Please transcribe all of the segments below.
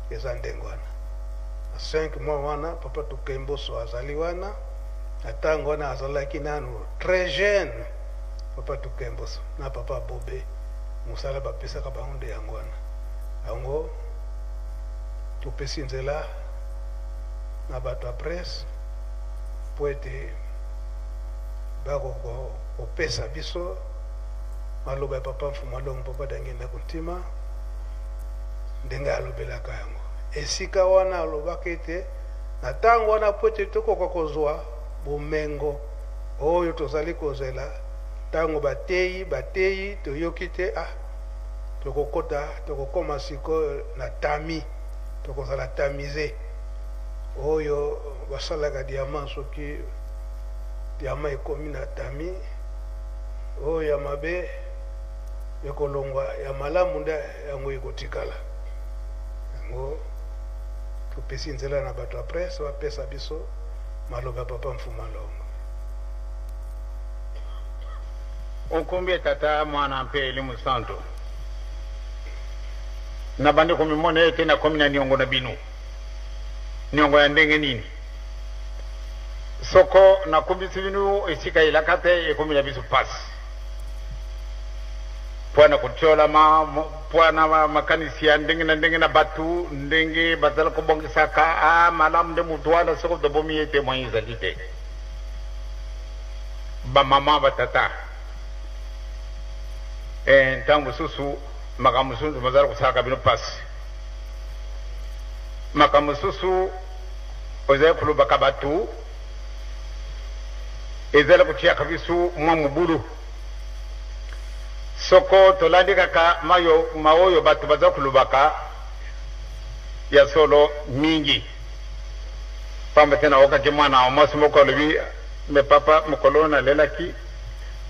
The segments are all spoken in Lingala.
Eza ndenge wana. Na 5 mois wana papa Tukemboso azali wana, na tango wana azalaki nanu très jeune papa Tukemboso na papa Bobe, mosala bapesaka bango nde yango wana. Yango topesi nzela na bato ya presse mpo ete bakopesa biso maloba ya papa Mfuma Longo, papa Diangienda Kuntima, ndenge alobelaka yango esika wana. Alobaka ete na ntango wana, mpo ete tokoka kozwa bomengo oyo tozali kozela, ntango bateyi bateyi toyoki te, ah, tokokota, tokokoma sikoyo na tami, tokozala tamize oyo basalaka diamant. Soki diamant ekomi na tami, oyo ya mabe ekolongwa, ya malamu nde yango ekotikala. Yango topesi nzela na bato ya presse bapesa biso maloba ya papa Mfuma Longo. Okumbi Tata, Mwana mpe Elimo Santu. Nabandi komimona ete nakomi na niongo na bino. Niongo ya ndenge nini? Soko nakumbisi bino esika elaka te, ekomi na biso pasi mpo na kotiolama, mpo na makanisi ya ndenge na ndenge na bato, ndenge bazala kobongisaka a malamu nde moto wana, soko tobomi ye te, moyen ezali te. Bamama, batata, e, ntango mosusu makambo mosusu mazala kosalaka bino mpasi, makambo mosusu ozali kolobaka bato ezali kotiaka biso mwa mobulu. Soko tolandi kaka mayo maoyo bato baza kolobaka ya solo mingi, pamba te naokaki mwana wa mwasi moko alobi: "Me papa, mokolo nalelaki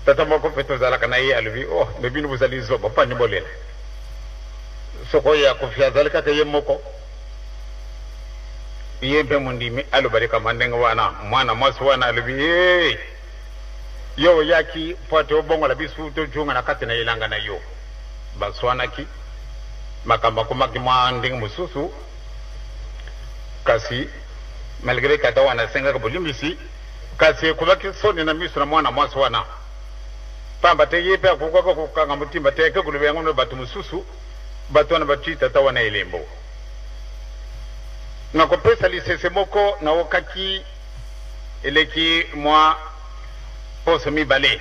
tata moko mpe tozalaka na ye, alobi: 'Oh, me bino bozali zoba, mpo ani bolela? Soko oyo akufi azali kaka ye moko.'" Ye mpe mondimi aloba likambo ya ndenge wana. Mwana mwasi wana alobi: "Ee, yo oyaki mpo ete obongola biso tozonga na kati na elanga na yo." Baswanaki, makambo akomaki mwa ndenge mosusu, kasi malgre tata wana asengaki bolimbisi, kasi ekomaki soni na miso na mwana mwasi wana, pamba te ye mpe akokaki kokanga motimba te, ake koloba yango na bato mosusu. Bato wana batii tata wana elembo. Nakopesa lisese moko naokaki eleki mwa poso mibale.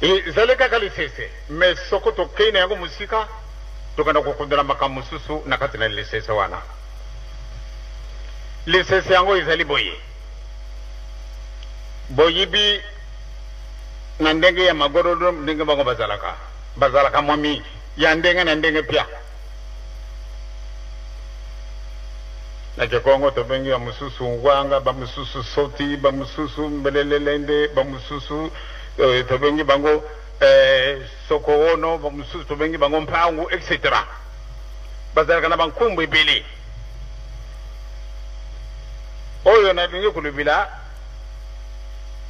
Ezali kaka lisese, me soko tokei na yango mosika, tokenda kokundela makambo mosusu na kati na lisese wana. Lisese yango ezali boye: boyibi na ndenge ya magorodo, ndenge bango bazalaka, bazalaka mwa mingi ya ndenge na ndenge pia. Na Kikongo tobengi ya mosusu ngwanga, bamosusu soti, bamosusu mbelelelende, bamosusu tobengi bango sokoono, bamosusu tobengi bango mpangu, etc. Bazalaka na bankumbu ebele. Oyo nalingi kolobela,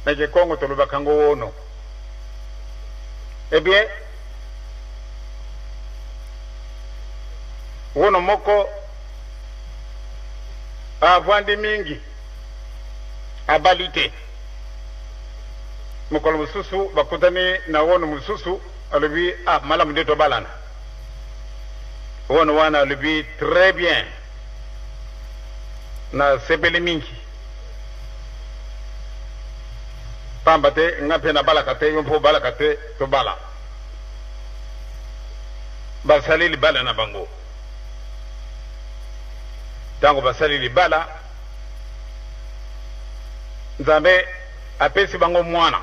na Kikongo tolobaka yango wono. Eh bien, wono moko avandi mingi, abali te. Mokolo mosusu bakutani na wono mosusu, alobi: "Ah, malamu nde tobalana." Wono wana alobi: "Très bien, nasepeli mingi, pamba te nga mpe nabalaka te, yo mpe obalaka te, tobala." Basali libala na bango. Ntango basali libala, Nzambe apesi bango mwana.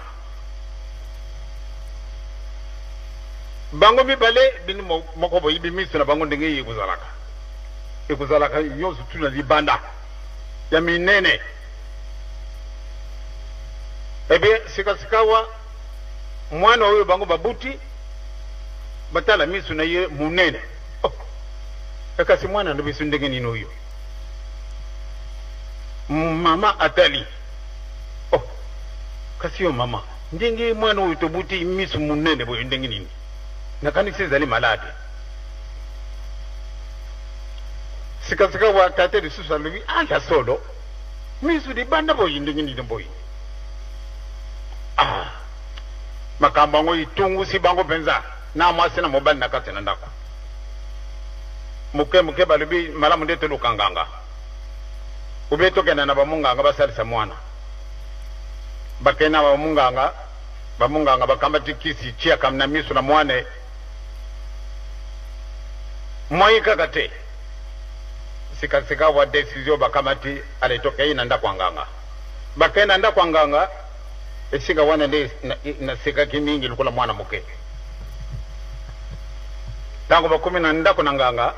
Bango mibale, bino moko boyebi miso na bango ndenge ekozalaka, ekozalaka nyonso tu na libanda ya minene. Ebe sikasikawa mwana oyo bango babuti, batala miso na ye monene. Oh, kasi mwana na biso ndenge nini oyo? Mama atali: "Oh, kasi yo mama, ndenge mwana oyo tobuti miso monene boye, ndenge nini? Nakanisi ezali malade." Sikasika wa tata lisusu alobi ah ya solo misu libanda boye ndenge nini boye ah makambo yango itungusi bango mpenza na mwasi na mobali na kati na ndako moke moke balobi malamu nde toluka nganga ubie tokenda na bamunganga basalisa mwana bakei na bamunganga bamunganga bakambati kisi tiaka na miso na mwana Moi kaka te. Sikasikawa decision bakamati ale tokei na ndako ya nganga. Bakei na ndako ya nganga, esika wana nde nasekaki mingi lokola mwana moke. Ntango bakomi na ndako na nganga,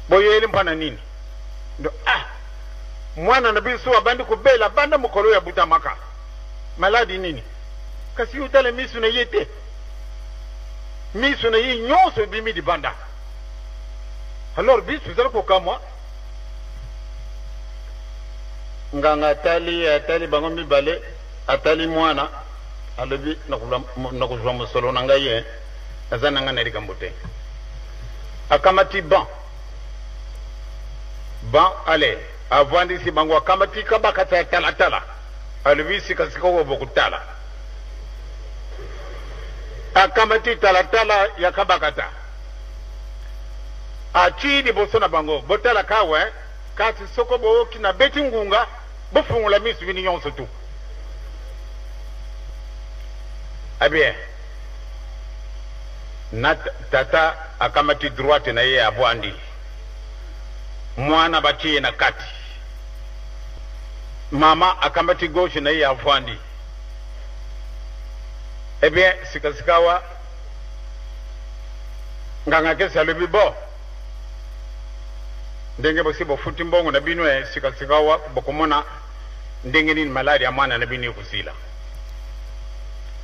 boyeli mpo na nini? Ndo ah, mwana na biso abandi kobela banda mokolo oyo abutamaka. Maladi nini? Kasi yo otala miso na ye te. Miso na ye nyonso ebimi libanda. Alors biso tozali kokamwa. Nganga atali, atali bango mibale, atali mwana, alobi nakozwa mosolo na ngai ye, naza na ngai na likambo te. Akamati ban ban ale avandisi bango, akamati kabakata ya talatala, alobi sikasika oyo bokotala. Akamati talatala ya kabakata, atii liboso na bango, Botala kawa, kasi soko booki nabeti ngunga, bofungola miso bino nyonso tu. Eh bien, na tata akamati droite na ye avwandi, mwana batie ye na kati, mama akamati gauche na ye avwandi. Eh bien, sikasikawa nganga kesi alobi bo ndenge bosi bofuti mbongo na bino eh, sikasikawa bokomona ndenge nini maladi ya mwana na bino ekosila.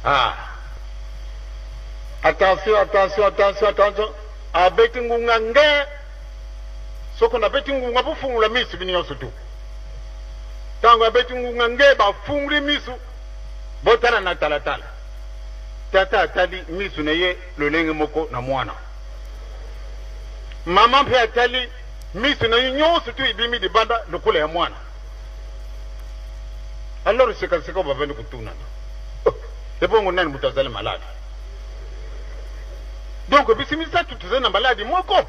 Ah. Attention, attention, attention, attention. Abeti ngunga nge. Soko nabeti ngunga bofungula miso bino nyonso tu. Tango abeti ngunga nge bafunguli miso. Botala na talatala. Tata atali miso na ye lolenge moko na mwana. Mama mpe atali miso na ye nyonso tu ebimi libanda lokola ya mwana. Alors sikasika bavandi kotunana. Oh, ebongo nani moto azali malade? Donc biso misato tozali na maladi moko.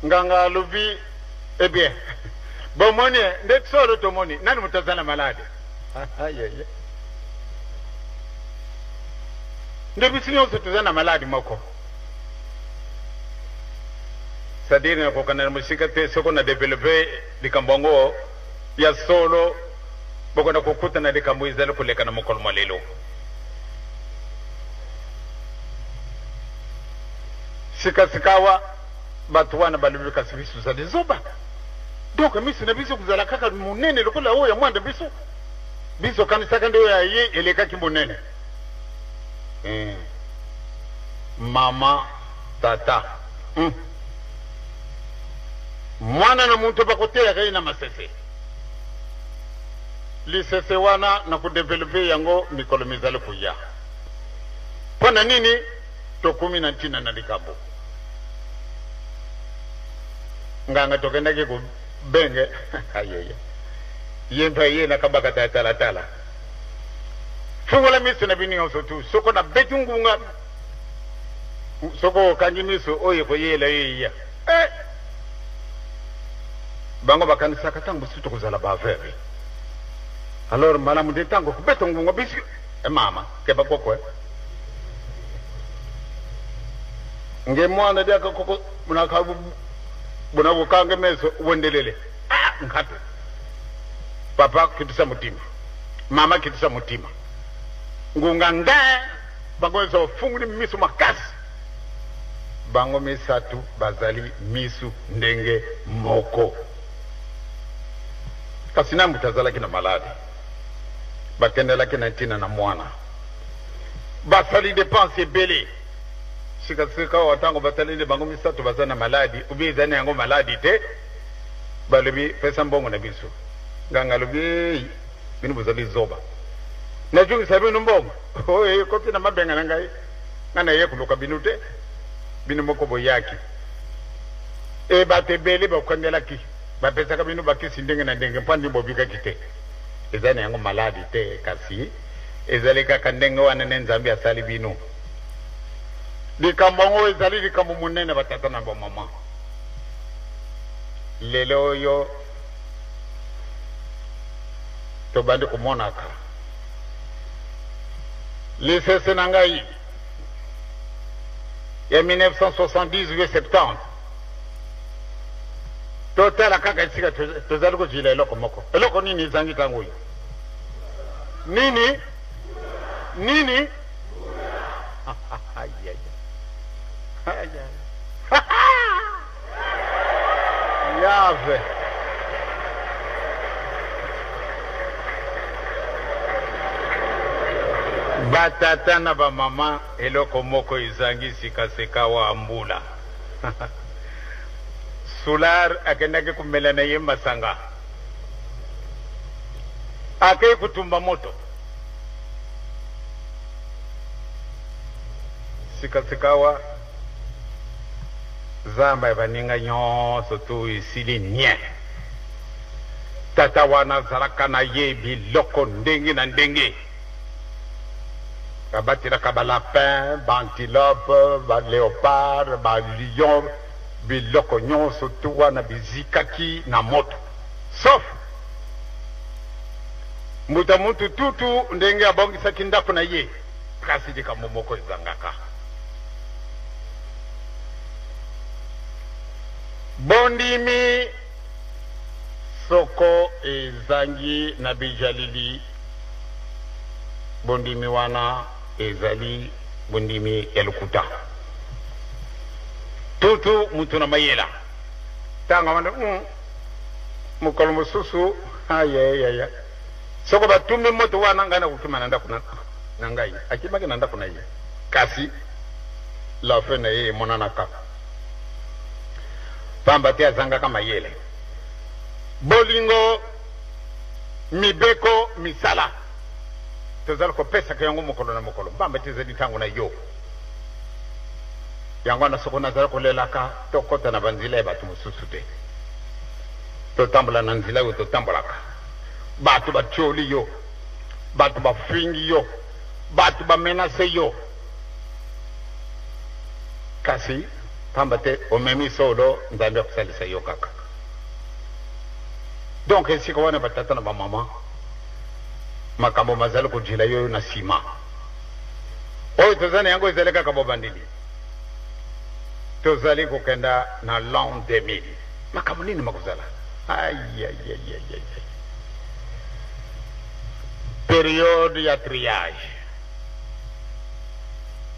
Nganga alobi eh bien bomoni nde solo tomoni nani moto aza na malade yeye nde biso nyonso toza na maladi moko sadire nakokana na mosika te soko na develope likambo yango ya solo bokona kokutana likambo ezali koleka na mokolo mwa lelo Sikasikawa, bato wana balobi, Kasi biso tozali zoba. Donc miso na biso kozala kaka monene lokola oyo ya mwana biso. Biso kanisaka nde oyo ya ye elekaki monene. Eh. Mama, tata. Mwana na moto bakoteyaka ye na masese. Lisese wana na kodevelope yango mikolo mizali koya. Mpo na nini? Tokomi na ntina na likambo. Nganga tokendaki kobenge ayeye ye mpe aye na kabakata ya talatala. Fungola miso na bino nyonso tu, soko nabeti ngunga, soko okangi miso oyo ekoyela yo eya. Eh! Bango bakanisaka ntango mosusu tokozala ba aveugle. Alors malamu nde ntango kobeta ngunga biso eh, mama keba koko eh. Nge mwana diaka koko bunaka buna bukange meso wendelele ah nkato papa kitisa mutima mama kitisa mutima ngunga nga bango nyonso bafunguli miso makasi bango misatu bazali misu ndenge moko kasi na moto azalaki na maladi bakendelaki na ntina na mwana Basali depense ebele. Sikasika awa ntango batali nde bango misato baza na maladi ou bien ezali na yango maladi te, balobi pesa mbongo na biso. Nganga alobi ei, bino bozali zoba, nazongisa bino mbongo oyo ekoti na mabenga na ngai, ngai naye koluka bino te. Bino moko boyaki. E bato ebele bakangelaki, bapesaka bino bakisi ndenge na ndenge mpo nini bobikaki te? Eza na yango maladi te, kasi ezali kaka ndenge wana nde Nzambe asali bino. Likambo yango ezali likambo monene, batata na bamama. Lelo oyo tobandi komonaka lisese na ngai ya 1970 ou 70. Totala kaka esika tozali kozwila eloko moko. Eloko nini ezangi ntango oyo? Nini nini? Yave batata na bamama, eloko moko ezangi sikasika wa mbula. Solar akendaki komela na ye masanga, akei kotumba moto. Sikasikawa zamba ya baninga nyonso tu esili nye. Tata wana azalaka na ye biloko ndenge na ndenge, abatelaka balapin, baantilope, baleopard, balion, biloko nyonso tu wana bizikaki na moto, sauf mbuta mutu tutu ndenge abongisaki ndako na ye. Kasi likambo moko ezangaka: bondimi. Soko ezangi na bijalili, bondimi wana ezali bondimi ya lokuta. Tutu mutu na mayela tanga wana mokolo mosusu ayayaya, soko batumbi moto wana, ngai nakokima na ndako na ngai. Akimaki na ndako na ye, kasi la fin na ye emonanaka pamba te azangaka mayele. Bolingo, mibeko, misala, tozali kopesaka yango mokolo na mokolo, pamba te ezali ntango na yo. Yango wana soko nazali kolelaka, tokɔta na banzela ya bato mosusu te, totambola na nzela oyo totambolaka. Bato batioli yo, bato bafingi yo, bato bamenase yo, kasi pamba te omemi solo, Nzambe akosalisa yo kaka. Donc esika wana, batata na bamama, makambo mazali kojila yo na nsima. Oyo toza na yango ezali kaka bobandeli. Tozali kokenda na l'an 2000. Makambo nini makozala? Ayayayayay, periode ya triage,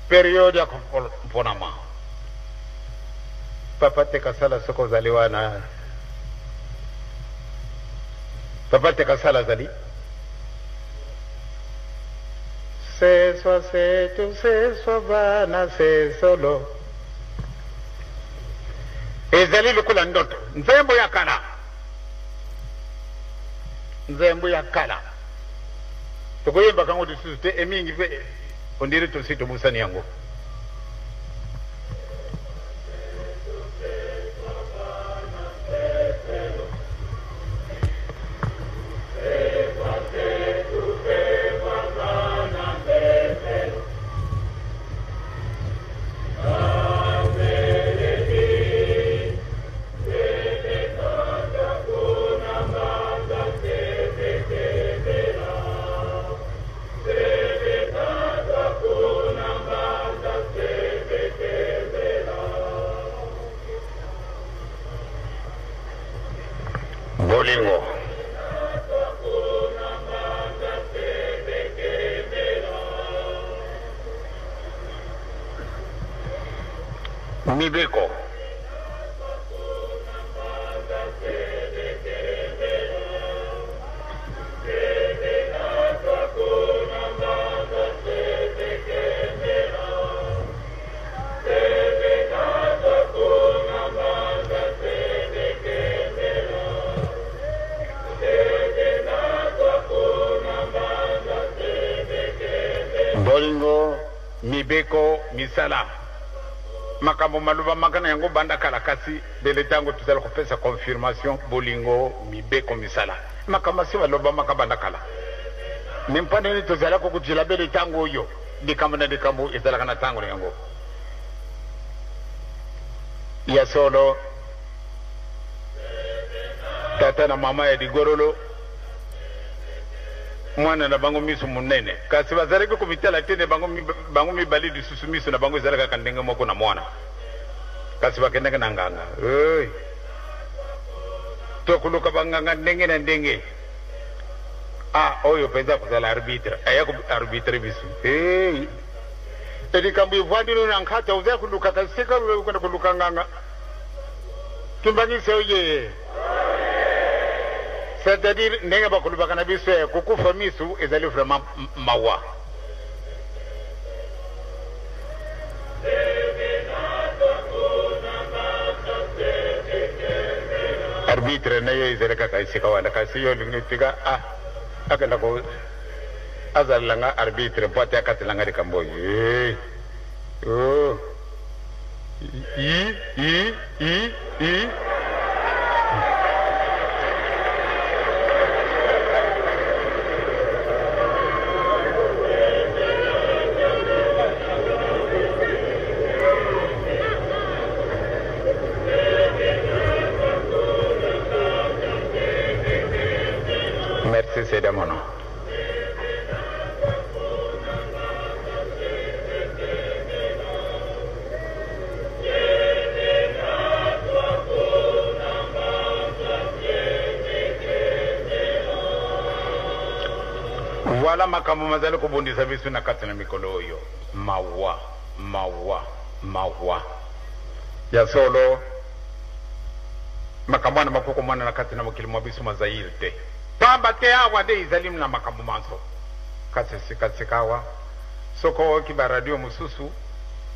periode ya komponama. Papa Tekasala, soki ozali wana, Papa Tekasala azali seswa setu seswa bana sesolo, ezali lokola ndoto. Nzembo ya kala, nzembo ya kala, tokoyembaka yango lisusu te. Emingi mpe ondiri tosi tobosani yango. Bolingo, mibeko, bolingo, mibeko, misala. Makambo malobamaka na yango banda kala, kasi bele ntango tozali kopesa confirmation, bolingo, mibeko, misala. Makambo masi malobamaka banda kala. Me mpo nini tozalaka kojila bele ntango oyo likambo na likambo ezalaka na ntango na yango? Ya solo, tata na mama ya ligorolo, mwana na bango miso monene, kasi bazalaki komitala te nde bango, bango mibale lisusu miso na bango ezalaki kaka ndenge moko na mwana, kasi bakendaki na nganga. Hey. Tokoluka banganga ndenge na ndenge. Ah, oyo mpenza akozala arbitre, aya ko arbitre biso. Hey. Elikambo evwandi no na nkata, oza koluka kasi sika okenda koluka nganga. Kimbangisa oye. C'est-à-dire ndenge bakolobaka na biso ya kokufa misu ezali vraiment mawa. Arbitre na yo ezali kaka esika wana, kasi yo olingi tika ah akenda ko azalela nga arbitre mpo ate akatela nga likambo oyo. Hey. Oh. I, i, i, i. Merci, c'est mon nom. Voilà makambo mazali kobundisa biso na kati na mikolo oyo. Mawa, mawa, mawa. Ya solo, makambo wana makoki komona na kati na mokili mwa biso mwa Zaire te. Pamba te awa nde ezali na makambo manso. Kasi sika-sika awa, soko oyoki ba radio mosusu,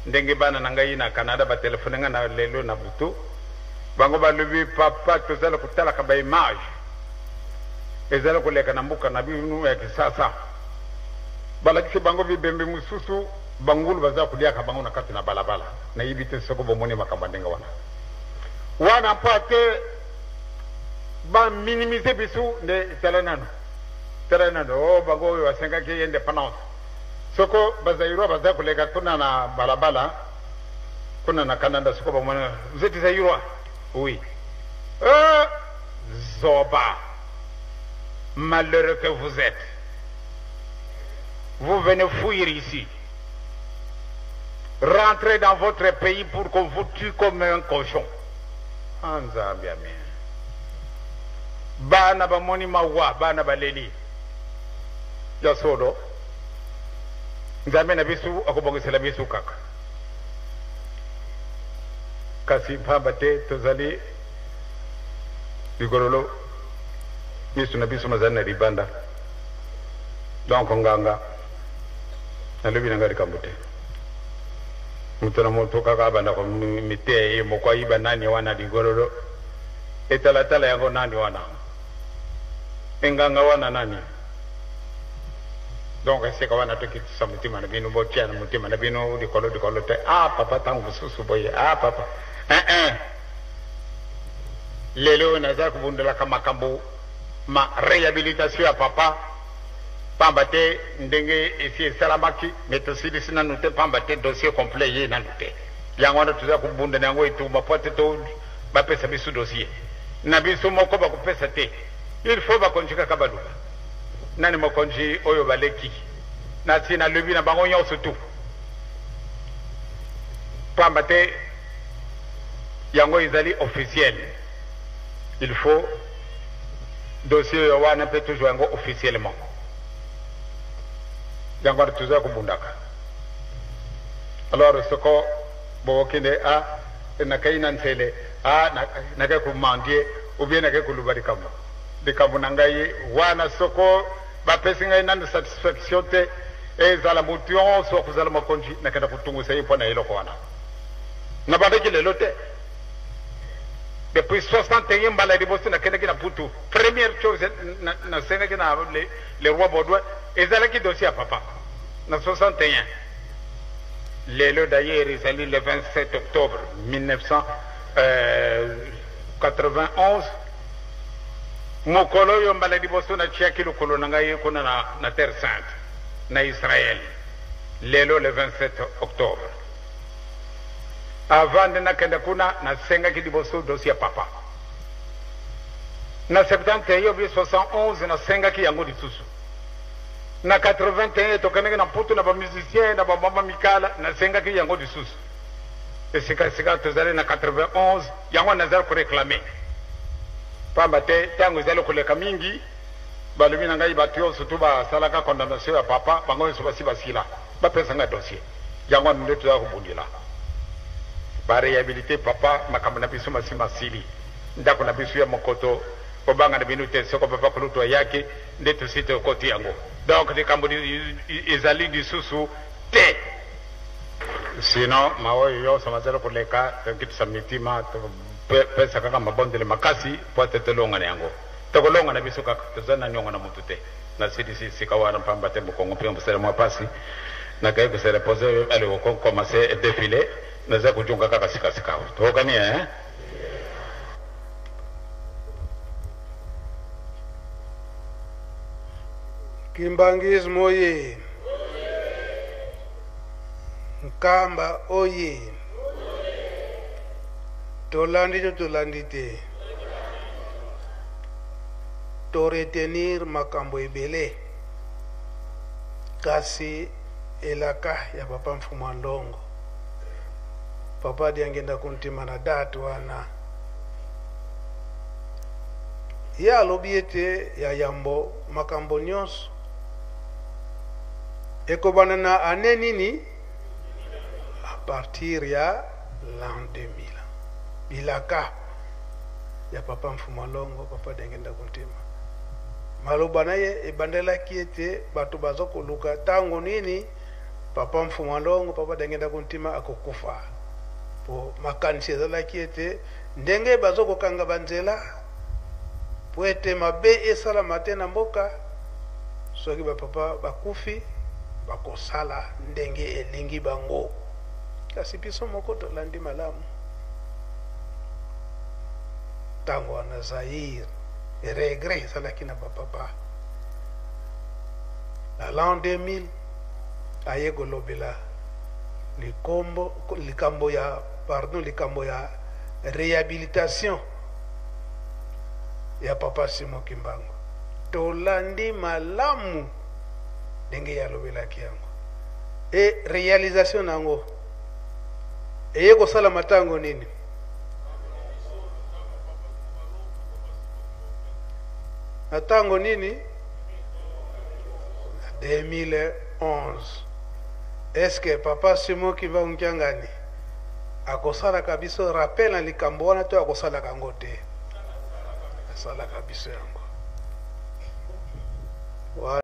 ndenge bana na ngai na Canada ba telefone ngai na lelo na butu, bango balobi, Papa, tozali kotalaka ba image ezali koleka na mboka na bino ya Kisasa. Balakisi bango bibembe mosusu, bangulu baza koliaka bango na kati na balabala. Nayebi te soko bomoni makambo ya ndenge wana. Wana mpo ate ba minimiser biso nde tala nanu. Tala nanu, oh, bango oyo basengaki independance. Soko ba Zaïrois baza koleka kuna na balabala, kuna na Canada, soko bamoni, vous êtes Zaïrois? Oui. Zoba. Malheureux que vous êtes. Vous venez fuir ici. Rentrez dans votre pays pour qu'on vous tue comme un cochon. Ah, Nzambe, amen. Bana bamoni mawa, bana baleli. Ya solo. Nzambe na biso akobongisela biso kaka. Kasi pamba te tozali ligololo, miso na biso mazali na libanda. Donc nganga nalobi na ngai likambo te. Moto na moto kaka abanda komiteya ye moko, ayiba nani wana ligololo, etalatala yango nani wana, enganga wana nani. Donc esika wana tokitisa motema na bino, botia na motema na bino likolo likolo te. Ah papa, ntango mosusu boye, ah papa, eh eh. Lelo oyo naza kobundelaka makambo ma réhabilitation ya papa, pamba te ndenge esi esalamaki, me tosilisi nanu te, pamba te dossier complet ye nanu te. Yango wana toza kobunda na yango etumba po te to bapesa biso dossier na biso moko, bakopesa te. Il faut bakonzi kaka baluka nani mokonzi oyo baleki na si nalobi na bango nyonso tu, pamba te yango ezali officiel. Il faut dossier oyo wana mpe tozwa yango officiellement. Yango wana toza kobundaka. Alors soko bokende a nakai na nsele, a nakai komandie ou bien nakai koloba likambo likambo na ngai wana, soko bapesi ngai nanu satisfaction te, ezala motu nyonso akozala mokonzi, nakenda kotungisa ye mpo na eloko wana. Nabandaki lelo te. Depuis 61 mbala liboso nakendaki na Putu, première chose nasengaki na le roi Baudouin ezalaki dossier ya papa na 61. Lelo d'ailleurs ezali le 27 octobre 1991, mokolo oyo mbala liboso natiaki lokolo na ngai kuna na, na Terre Sainte na Israël. Lelo le 27 octobre, avant nde nakende kuna, nasengaki liboso dossier ya papa. Na 71 obi 71 nasengaki yango lisusu. Na 81 tokendaki na Mputu na ba musiciens na ba mama Mikala, nasengaki yango lisusu. Esika sika tozali na 91, yango nazali ko reclamer. Pamba te tango ezali koleka mingi, balobi na ngai bato nyonso tu basalaka condamnation ya papa, bango nyonso basi basila, bapesa ngai dossier. Yango wana nde tozali kobundela ba rehabiliter papa, makambo na biso masi masili. Ndako na biso ya mokoto, kobanga na bino te, soko papa kulutu ayaki nde tosi tokoti yango. Donc likambo ezali lisusu te. Sinon maoyo yonso mazali koleka, tokitisa mitima, topesa kaka mabondeli makasi po ete tolonga na yango. Tokolonga na biso kaka, tozali na niongo na mutu te. Nasilisi sika wana pamba te mokongo mpe mosala mwa pasi. Nakei ko se reposer, allez ko commencer defile, naza kojunga kaka sika sika. Toyokani eh? Kimbanguisme oye! Nkamba oye! Tolandi to tolandi te? To retenir makambo ebele, kasi elaka ya papa Mfumua Ndongo, papa Diangienda Kuntima na date wana, ye alobi ete ya yambo makambo nyonso ekobanda na annee nini? A partir ya l'an 2000. Bilaka ya papa Mfumua Longo, papa Diangienda Kuntima, maloba na ye ebandelaki ete bato baza koluka tango nini papa Mfumua Longo, papa Diangienda Kuntima akokufa. Po makanisi ezalaki ete ndenge bazo kokanga ba nzela po ete mabe esalama te na mboka, soki ba papa bakufi bakosala ndenge elingi bango. Kasi biso moko tolandi malamu tango wana Zaïre regret ezalaki na ba papa. Na l'an 2000 aye kolobela likombo likambo ya pardon likambo ya rehabilitation ya papa Simon Kimbangu. Tolandi malamu ndenge ye alobelaki yango e realisation na yango eye kosalama ntango nini? Na ntango nini? Na 2011. Est-ce que papa Simon Kimbangu Kiangani akosalaka biso rappel na likambo wana to akosalaka yango te? Asalaka biso yango.